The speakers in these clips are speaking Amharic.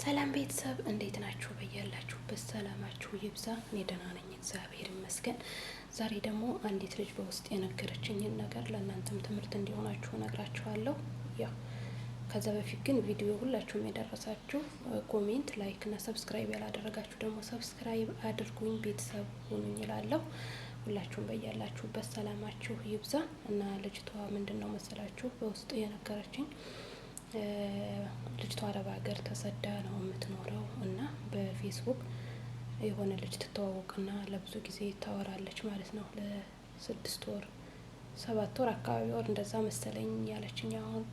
ሰላም ቤተሰብ እንዴት ናችሁ? በያላችሁበት ሰላማችሁ ይብዛ። እኔ ደህና ነኝ፣ እግዚአብሔር ይመስገን። ዛሬ ደግሞ አንዲት ልጅ በውስጥ የነገረችኝን ነገር ለእናንተም ትምህርት እንዲሆናችሁ እነግራችኋለሁ። ያው ከዛ በፊት ግን ቪዲዮ ሁላችሁም የደረሳችሁ comment፣ like እና subscribe ያላደረጋችሁ ደግሞ subscribe አድርጉኝ፣ ቤተሰብ ሁኑኝ እላለሁ። ሁላችሁም በያላችሁበት ሰላማችሁ ይብዛ። እና ልጅቷ ምንድን ነው መሰላችሁ በውስጥ የነገረችኝ፣ ልጅቷ አረብ ሀገር ተሰዳ ነው የምትኖረው እና በፌስቡክ የሆነ ልጅ ትተዋወቅና ለብዙ ጊዜ ታወራለች ማለት ነው። ለ6 ወር 7 ወር አካባቢ ወር እንደዛ መሰለኝ ያለችኝ። አሁን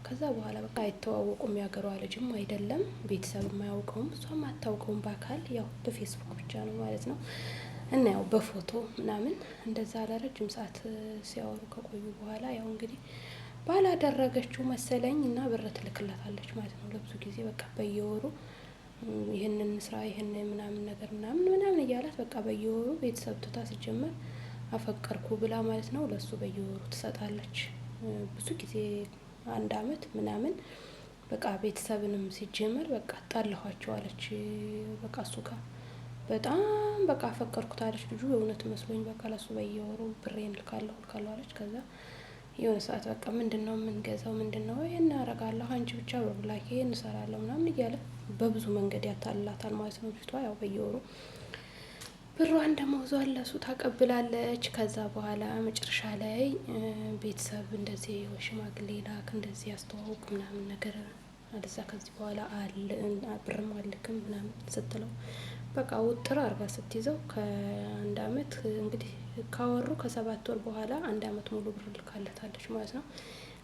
ከዛ በኋላ በቃ አይተዋወቁም። ያገሯ ልጅም አይደለም፣ ቤተሰብ የማያውቀውም፣ እሷም አታውቀውም በአካል፣ ያው በፌስቡክ ብቻ ነው ማለት ነው። እና ያው በፎቶ ምናምን እንደዛ ለረጅም ሰዓት ሲያወሩ ከቆዩ በኋላ ያው እንግዲህ ባላደረገችው መሰለኝ እና ብር ትልክላታለች ማለት ነው። ለብዙ ጊዜ በቃ በየወሩ ይህንን ስራ ይህን ምናምን ነገር ምናምን ምናምን እያላት በቃ በየወሩ ቤተሰብ ትታ ሲጀመር አፈቀርኩ ብላ ማለት ነው ለሱ በየወሩ ትሰጣለች። ብዙ ጊዜ አንድ አመት ምናምን በቃ ቤተሰብንም ሲጀመር በቃ ጣለኋቸው አለች። በቃ እሱ ጋር በጣም በቃ አፈቀርኩት አለች። ልጁ የእውነት መስሎኝ በቃ ለሱ በየወሩ ብሬን ልካለሁ ልካለሁ አለች። ከዛ የሆነ ሰዓት በቃ ምንድን ነው የምንገዛው? ምንድን ነው ይሄን አደርጋለሁ፣ አንቺ ብቻ ብር ላኪ እንሰራለሁ ምናምን እያለ በብዙ መንገድ ያታልላታል ማለት ነው። ልጅቷ ያው በየወሩ ብሯን ደመወዟን ለሱ ታቀብላለች። ከዛ በኋላ መጨረሻ ላይ ቤተሰብ እንደዚህ ሽማግሌ ላክ፣ እንደዚህ ያስተዋውቅ ምናምን ነገር አለዛ ከዚህ በኋላ ብርም አልክም ምናምን ስትለው በቃ ውጥር አርጋ ስትይዘው ከአንድ አመት እንግዲህ ካወሩ ከ7 ወር በኋላ አንድ አመት ሙሉ ብር ልካለታለች ማለት ነው።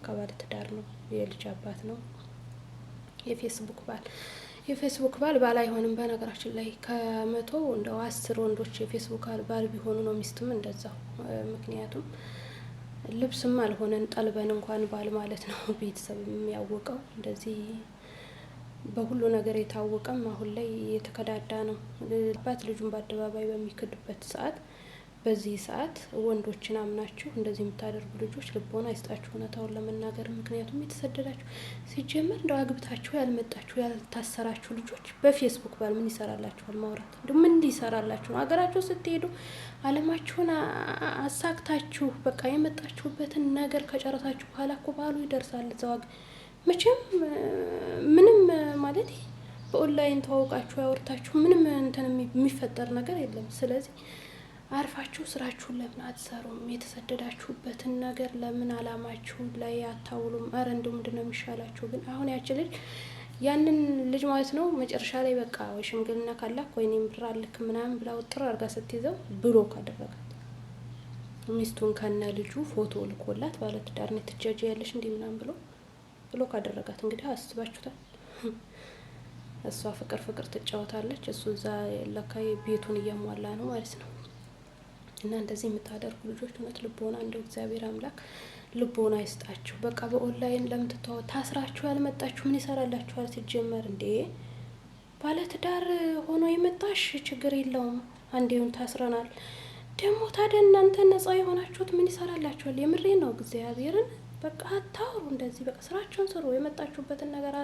ከባለ ትዳር ነው፣ የልጅ አባት ነው። የፌስቡክ ባል ባል አይሆንም። በነገራችን ላይ ከ100 እንደው 10 ወንዶች የፌስቡክ ባል ቢሆኑ ነው፣ ሚስትም እንደዛው። ምክንያቱም ልብስም አልሆነን ጠልበን እንኳን ባል ማለት ነው። ቤተሰብ የሚያወቀው እንደዚህ በሁሉ ነገር የታወቀም አሁን ላይ የተከዳዳ ነው። አባት ልጁን በአደባባይ በሚክድበት ሰዓት፣ በዚህ ሰዓት ወንዶችን አምናችሁ እንደዚህ የምታደርጉ ልጆች ልቦና አይስጣችሁ፣ እውነታውን ለመናገር። ምክንያቱም የተሰደዳችሁ ሲጀመር እንደው አግብታችሁ ያልመጣችሁ ያልታሰራችሁ ልጆች በፌስቡክ ባል ምን ይሰራላችኋል? ማውራት እንደው ምን ይሰራላችሁ ነው? ሀገራችሁ ስትሄዱ አለማችሁን አሳክታችሁ በቃ የመጣችሁበትን ነገር ከጨረሳችሁ በኋላ እኮ ባሉ ይደርሳል። እዛው መቼም ምንም ማለት በኦንላይን ተዋውቃችሁ ያወርታችሁ ምንም እንትን የሚፈጠር ነገር የለም። ስለዚህ አርፋችሁ ስራችሁን ለምን አትሰሩም? የተሰደዳችሁበትን ነገር ለምን አላማችሁ ላይ አታውሉም? ኧረ እንደው ምንድን ነው የሚሻላችሁ? ግን አሁን ያቺ ልጅ ያንን ልጅ ማለት ነው መጨረሻ ላይ በቃ ወይ ሽምግልና ካላክ ወይ እኔም ብር አልክ ምናምን ብላ ውጥር አድርጋ ስትይዘው block አደረጋት። ሚስቱን ከነ ልጁ ፎቶ ልኮላት ባለትዳር ነው ትጃጅ ያለሽ እንዲህ ምናምን ብሎ block አደረጋት። እንግዲህ አስባችሁታል። እሷ ፍቅር ፍቅር ትጫወታለች፣ እሱ እዛ ለካ ቤቱን እያሟላ ነው ማለት ነው። እና እንደዚህ የምታደርጉ ልጆች እውነት ልቦና እንደው እግዚአብሔር አምላክ ልቦና ይስጣችሁ። በቃ በኦንላይን ለምትተዋ ታስራችሁ ያልመጣችሁ ምን ይሰራላችኋል? ሲጀመር እንዴ ባለትዳር ሆኖ የመጣሽ ችግር የለውም። አንዴውን ታስረናል። ደግሞ ታዲያ እናንተ ነጻ የሆናችሁት ምን ይሰራላችኋል? የምሬ ነው፣ እግዚአብሔርን በቃ አታውሩ እንደዚህ። በቃ ስራችሁን ስሩ። የመጣችሁበትን ነገር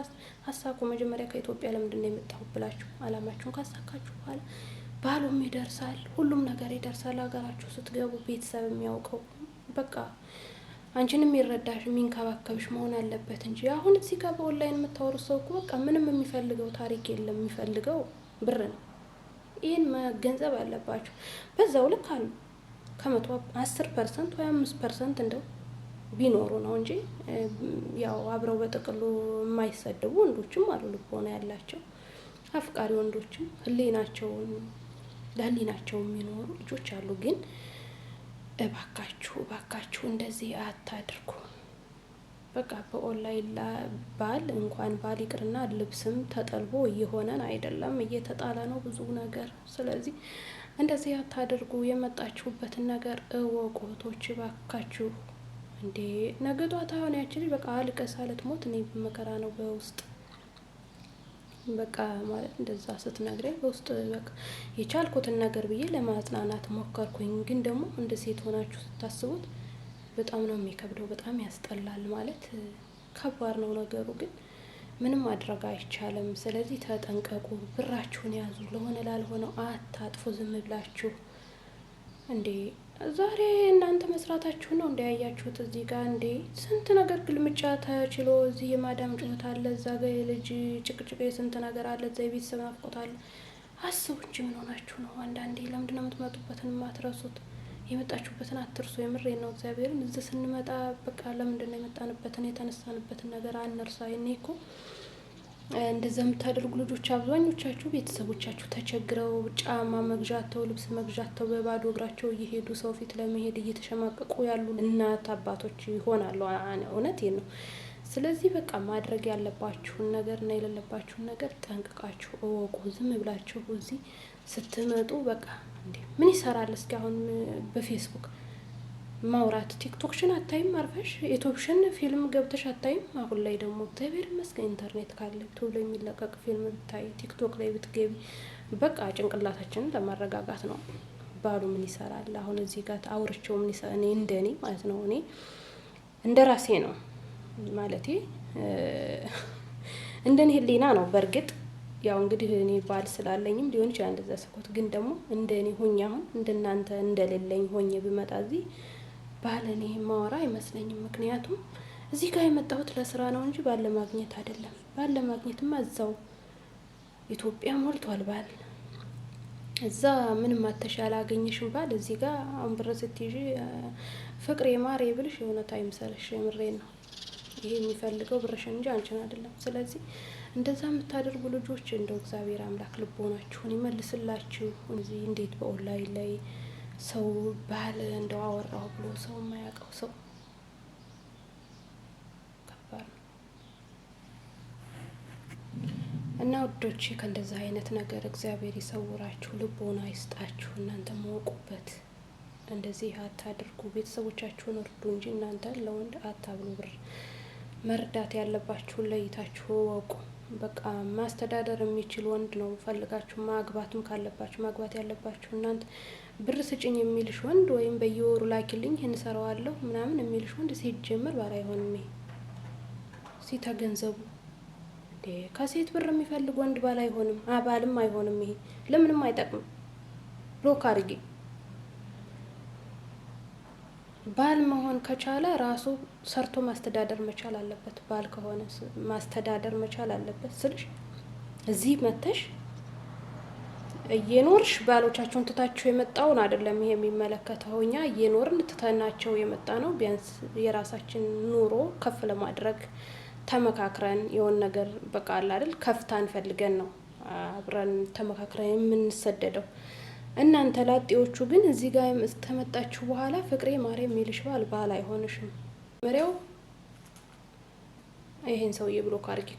አሳኩ። መጀመሪያ ከኢትዮጵያ ለምንድን ነው የመጣሁ ብላችሁ አላማችሁን ካሳካችሁ በኋላ ባሉም ይደርሳል፣ ሁሉም ነገር ይደርሳል። ሀገራችሁ ስትገቡ ቤተሰብ የሚያውቀው በቃ አንቺን የሚረዳሽ የሚንከባከብሽ መሆን አለበት እንጂ አሁን እዚህ ጋር በኦንላይን የምታወሩት ሰው እኮ በቃ ምንም የሚፈልገው ታሪክ የለም፣ የሚፈልገው ብር ነው። ይህን መገንዘብ አለባችሁ። በዛው ልክ አሉ ከ100 10% ወይ 5% እንደው ቢኖሩ ነው እንጂ ያው አብረው በጥቅሉ የማይሰደቡ ወንዶችም አሉ፣ ልቦና ያላቸው አፍቃሪ ወንዶችም ህሊናቸውን ለህሊናቸው የሚኖሩ ልጆች አሉ። ግን እባካችሁ እባካችሁ እንደዚህ አታድርጉ። በቃ በኦንላይን ባል እንኳን ባል ይቅርና ልብስም ተጠልቦ እየሆነን አይደለም፣ እየተጣለ ነው ብዙ ነገር። ስለዚህ እንደዚህ አታድርጉ። የመጣችሁበትን ነገር እወቁ እህቶች እባካችሁ። እንዴ ነገ ጧት አሁን ያቺ ልጅ በቃ አልቅሳ ልትሞት እኔ መከራ ነው በውስጥ በቃ ማለት እንደዛ ስትነግረኝ በውስጥ በቃ የቻልኩትን ነገር ብዬ ለማጽናናት ሞከርኩኝ። ግን ደግሞ እንደ ሴት ሆናችሁ ስታስቡት በጣም ነው የሚከብደው፣ በጣም ያስጠላል። ማለት ከባድ ነው ነገሩ። ግን ምንም ማድረግ አይቻልም። ስለዚህ ተጠንቀቁ፣ ብራችሁን ያዙ። ለሆነ ላልሆነው አታጥፉ ዝም ብላችሁ። እንዴ ዛሬ እናንተ መስራታችሁ ነው እንደ ያያችሁት እዚህ ጋር እንዴ ስንት ነገር ግልምጫ ተችሎ፣ እዚህ የማዳም ጩኸት አለ፣ እዛ ጋር የልጅ ጭቅጭቅ፣ የስንት ነገር አለ፣ እዛ የቤተሰብ ናፍቆት አለ። አስቡ እንጂ ምን ሆናችሁ ነው? አንዳንዴ ለምንድነው የምትመጡበትን የማትረሱት? የመጣችሁበትን አትርሱ። የምሬን ነው። እግዚአብሔርን እዚህ ስንመጣ በቃ ለምንድን ነው የመጣንበትን የተነሳንበትን ነገር አንርሳ። እኔ እኮ እንደዛ የምታደርጉ ልጆች አብዛኞቻችሁ ቤተሰቦቻችሁ ተቸግረው ጫማ መግዣ አጥተው፣ ልብስ መግዣ አጥተው፣ በባዶ እግራቸው እየሄዱ ሰው ፊት ለመሄድ እየተሸማቀቁ ያሉ እናት አባቶች ይሆናሉ። እውነቴን ነው። ስለዚህ በቃ ማድረግ ያለባችሁን ነገር እና የሌለባችሁን ነገር ጠንቅቃችሁ እወቁ። ዝም ብላችሁ እዚህ ስትመጡ በቃ እንዴ ምን ይሰራል? እስኪ አሁን በፌስቡክ ማውራት ቲክቶክሽን አታይም? አርፈሽ ዩቱብሽን ፊልም ገብተሽ አታይም? አሁን ላይ ደግሞ እግዚአብሔር ይመስገን ኢንተርኔት ካለ ዩቱብ ላይ የሚለቀቅ ፊልም ብታይ፣ ቲክቶክ ላይ ብትገቢ በቃ ጭንቅላታችንን ለማረጋጋት ነው። ባሉ ምን ይሰራል? አሁን እዚህ ጋር አውርቼው ምን ይሰራል? እኔ እንደኔ ማለት ነው፣ እኔ እንደ ራሴ ነው ማለቴ፣ እንደኔ ህሊና ነው። በእርግጥ ያው እንግዲህ እኔ ባል ስላለኝም ሊሆን ይችላል እንደዛ ስኮት፣ ግን ደግሞ እንደ እኔ ሆኜ አሁን እንደናንተ እንደሌለኝ ሆኜ ብመጣ እዚህ ባል እኔ ማወራ አይመስለኝም። ምክንያቱም እዚህ ጋር የመጣሁት ለስራ ነው እንጂ ባል ለማግኘት አይደለም። ባል ለማግኘትማ እዛው ኢትዮጵያ ሞልቷል ባል። እዛ ምንም አተሽ ያላገኘሽም ባል እዚህ ጋር አሁን ብር ስትይዢ ፍቅሬ ማሬ ብልሽ የእውነት አይምሰልሽ። የምሬን ነው። ይሄ የሚፈልገው ብርሽን እንጂ አንቺን አይደለም። ስለዚህ እንደዛ የምታደርጉ ልጆች እንደው እግዚአብሔር አምላክ ልቦናችሁን ይመልስላችሁ። እዚህ እንዴት በኦንላይን ላይ ሰው ባል እንደው አወራሁ ብሎ ሰው የማያውቀው ሰው ከባድ ነው። እና ውዶቼ ከእንደዛ አይነት ነገር እግዚአብሔር ይሰውራችሁ፣ ልቦና ይስጣችሁ። እናንተ መወቁበት፣ እንደዚህ አታድርጉ። ቤተሰቦቻችሁን እርዱ እንጂ እናንተ ለወንድ አታብሉ። ብር መርዳት ያለባችሁን ለይታችሁ እወቁ። በቃ ማስተዳደር የሚችል ወንድ ነው ፈልጋችሁ ማግባትም ካለባችሁ ማግባት ያለባችሁ እናንተ። ብር ስጭኝ የሚልሽ ወንድ ወይም በየወሩ ላኪልኝ ይህን እሰራዋለሁ ምናምን የሚልሽ ወንድ ሲጀመር ባል አይሆንም። ይሄ ሲተገንዘቡ እንዴ ከሴት ብር የሚፈልግ ወንድ ባል አይሆንም፣ አባልም አይሆንም። ይሄ ለምንም አይጠቅምም። Block አድርጊ። ባል መሆን ከቻለ ራሱ ሰርቶ ማስተዳደር መቻል አለበት። ባል ከሆነ ማስተዳደር መቻል አለበት ስልሽ እዚህ መተሽ እየኖርሽ ባሎቻችሁን ትታችሁ የመጣውን አይደለም ይሄ የሚመለከተው። እኛ እየኖርን ትተናቸው የመጣ ነው። ቢያንስ የራሳችን ኑሮ ከፍ ለማድረግ ተመካክረን የሆነ ነገር በቃ አለ አይደል ከፍታን ፈልገን ነው አብረን ተመካክረን የምንሰደደው። እናንተ ላጤዎቹ ግን እዚህ ጋር ከመጣችሁ በኋላ ፍቅሬ ማሬ የሚልሽ ባል ባል አይሆንሽም። መሪያው ይሄን ሰውዬ block አድርጊ፣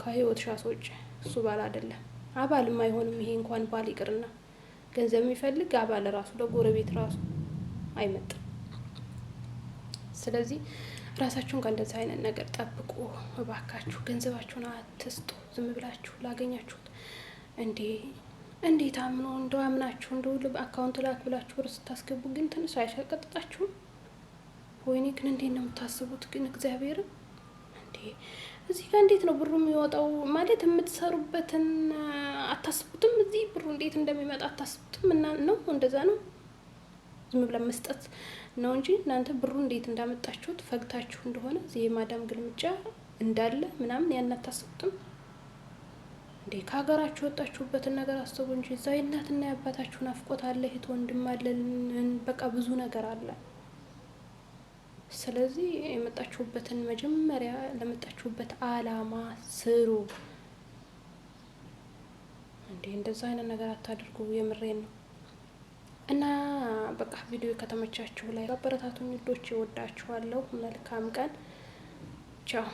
ከህይወትሽ አስወጪ። እሱ ባል አይደለም፣ አባልም አይሆንም። ይሄ እንኳን ባል ይቅርና ገንዘብ የሚፈልግ አባል ራሱ ለጎረቤት ራሱ አይመጥም። ስለዚህ ራሳችሁን ከእንደዚህ አይነት ነገር ጠብቁ እባካችሁ። ገንዘባችሁን አትስጡ ዝም ብላችሁ ላገኛችሁት። እንዴ እንዴት አምኖ እንደው አምናችሁ እንደው account ላክ ብላችሁ ብር ስታስገቡ ግን ትንሽ አይሸቀጥጣችሁም? ወይኔ ግን እንዴት ነው የምታስቡት? ግን እግዚአብሔርን እንዴ እዚህ ጋር እንዴት ነው ብሩ የሚወጣው? ማለት የምትሰሩበትን አታስቡትም? እዚህ ብሩ እንዴት እንደሚመጣ አታስቡትም? እና ነው እንደዛ ነው ዝም ብለን መስጠት ነው እንጂ እናንተ ብሩ እንዴት እንዳመጣችሁት ፈግታችሁ እንደሆነ እዚህ የማዳም ግልምጫ እንዳለ ምናምን ያን አታስቡትም እንዴ? ከሀገራችሁ የወጣችሁበትን ነገር አስቡ እንጂ እዛ የእናትና የአባታችሁ ናፍቆት አለ፣ እህት ወንድም አለ፣ በቃ ብዙ ነገር አለ። ስለዚህ የመጣችሁበትን መጀመሪያ ለመጣችሁበት አላማ ስሩ። እንዴ እንደዛ አይነት ነገር አታድርጉ። የምሬን ነው። እና በቃ ቪዲዮ ከተመቻችሁ ላይ አበረታቱኝ ውዶች፣ እወዳችኋለሁ። መልካም ቀን። ቻው።